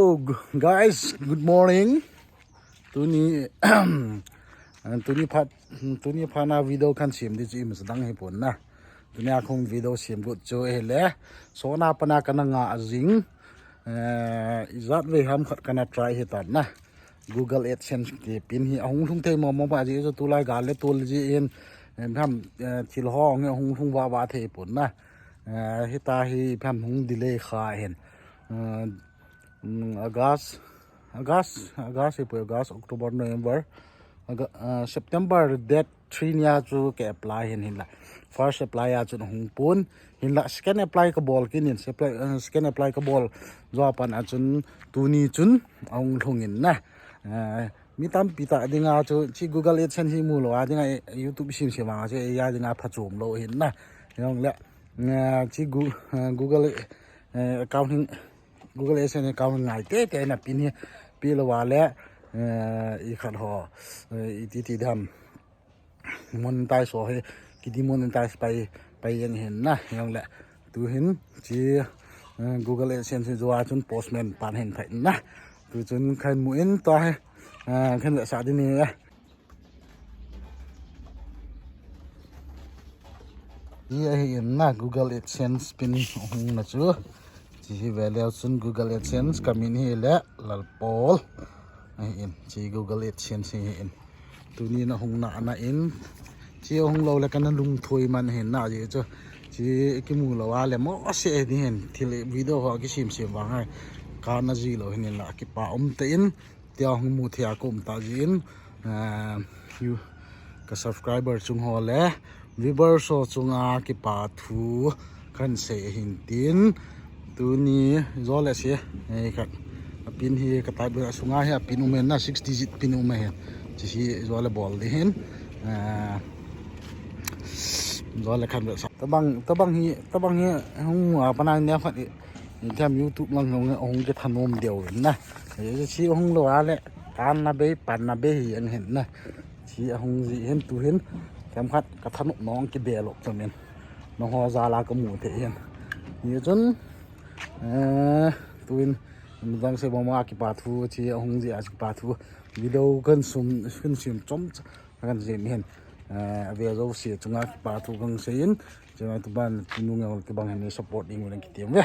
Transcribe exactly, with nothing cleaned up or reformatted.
Hello, gu- guys, good morning. Tuni, ah, tuni phat, tuni phat na video kan sem di chu ima sa dang hi pon na. Tuni a khong video sem got chu hi le. So na pana kana nga a jing. Eh, ijat ve ham khat kana try hi tan na. Google AdSense ti pin hi ahung lhung thei mo mo ba ji chu tulai gal le tul ji in, eh, ham, eh, thil ho nge hung lhung va va thei pon na. Eh, hita hi ham hung delay kha hin. Eh, mm, August, August, August, April, August, October, November, Aga, ah, September date three nia chu ka apply hin hin la. First apply a chun hung pon. Hin la second apply ka bol kin in, second apply, ah, second apply ka bol. Zo pan a chun tuni chun ahung lhung in na. Ah, mi tampi ta dinga chu chi Google AdSense hi mu lo a dinga, eh, YouTube sim sim a chu, eh, ya dinga phachom lo hin na. Yong le, ah, chi Gu-, ah, Google, eh, account hin Google AdSense account ngai te te na pin hi pi lo wa le, eh, i khat ho, eh, i ti ti dam. Monetize ho hi, ki demonetize pai, pai yang hin na, yang le. Tu hin, chi, eh, Google AdSense hi zo a chun postman pan hin thai na. Tu chun khan mu in to hi, eh, khan le sa di ni ya. Hi ahi in na Google AdSense pin hung na chu. Chi hi ve leu chun Google AdSense ka min hi le Lalpawl. Ahi in, chi Google AdSense hi in. Tuni na hung na na in. Chi hung lo le kana lungthoi man hin na ji chu. Chi kimu lo a le mo se di hin. Thil video ho kisim sim vang hai. Kana ji lo hin la kipa um te in. Tia hung mu thei a ka um ta jin, ah, you, ka subscriber chung ho le viewers ho chunga kipa thu kan sei hin tin. Tuni zo le se, eh, khat a pin hi ka type a sunga hi a pin um na six digit pin um hin. Chi hi zo le bol di hin. Ah, zo le khan sa. Tabang, tabang hi, tabang hi hung a panang ne khat i. Ni thiam YouTube lang hung, hung kithanom deu na. Ye si hung lo a le, tan na bei, pan na bei hi ang hin na. Si hung ji hin tu hin, thiam khat ka thanop nong kibe lo chamin. Nong ho za la ka mu thei hin. Ni chun, eh, tu hin, dang se mama kipa thu, si hung ji a kipa thu. Video kan sum, kan sim chom, kan sim hin. Eh, ave zo si chunga kipa thu kan sei in. Chunga tu ban, tu nung ang tu bang hin support ding ulang kitim ve.